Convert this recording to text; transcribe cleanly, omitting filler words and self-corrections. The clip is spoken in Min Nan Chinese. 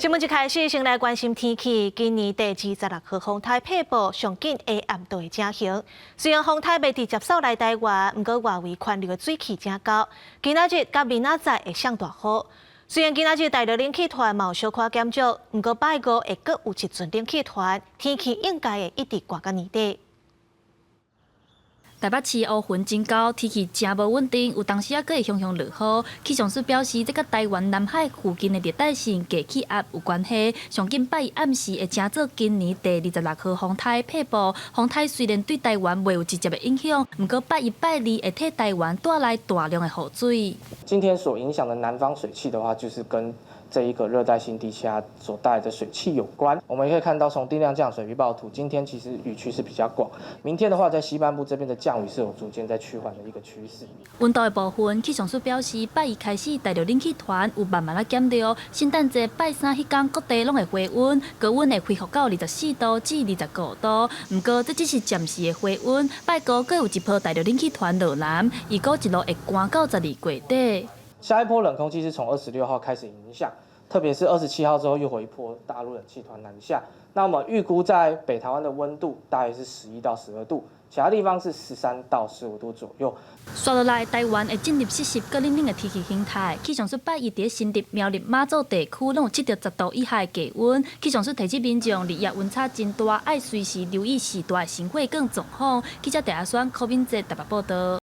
新聞一開始，先來關心天氣。今年第二十六號風颱佩寶上緊下暗就會成型。雖然風颱袂直接掃來台灣，毋過外圍環流的水汽誠厚。今仔日佮明仔載會上大雨。雖然今仔日大陸冷氣團嘛有小可減少，毋過拜五會閣有一陣冷氣團，天氣應該會一直寒到年底。台北市烏雲真厚，天氣誠無穩定，有當時仔閣會雄雄落雨。氣象署表示，這佮台灣南海附近的熱帶性低氣壓有關係。上緊拜一暗時會成做今年第二十六號風颱佩寶。風颱雖然對台灣袂有直接的影響，毋過拜一、拜二會替台灣帶來大量的雨水。今天所影響的南方水汽的話，就是跟這一個熱帶性低氣壓所帶來的水汽有關。我們也可以看到，從定量降水預報圖，今天其實雨區是比較廣。明天的話，在西半部這邊的降雨是有逐漸在趨緩的一個趨勢。溫度的部分，氣象署表示，拜一開始大陸冷氣團有慢慢仔減弱，聖誕節拜三彼工各地攏會回溫，高溫會恢復到24度至25度。毋過這只是暫時的回溫，拜五閣有一波大陸冷氣團落南，預估一路會寒到十二月底。下一波冷空氣是從26號開始影響，特別是27號之後又回一波大陸冷氣團南下。那麼預估在北台灣的溫度大約是11到12度，其他地方是13到15度左右。紲落來，台灣會進入濕濕閣冷冷的天氣形態。氣象署拜一佇新竹、苗栗、馬祖地區攏有測著10度以下的低溫。氣象署提醒民眾，日夜溫差真大，愛隨時留意序大的心血管狀況。記者鄭阿雙、柯敏哲台北報道。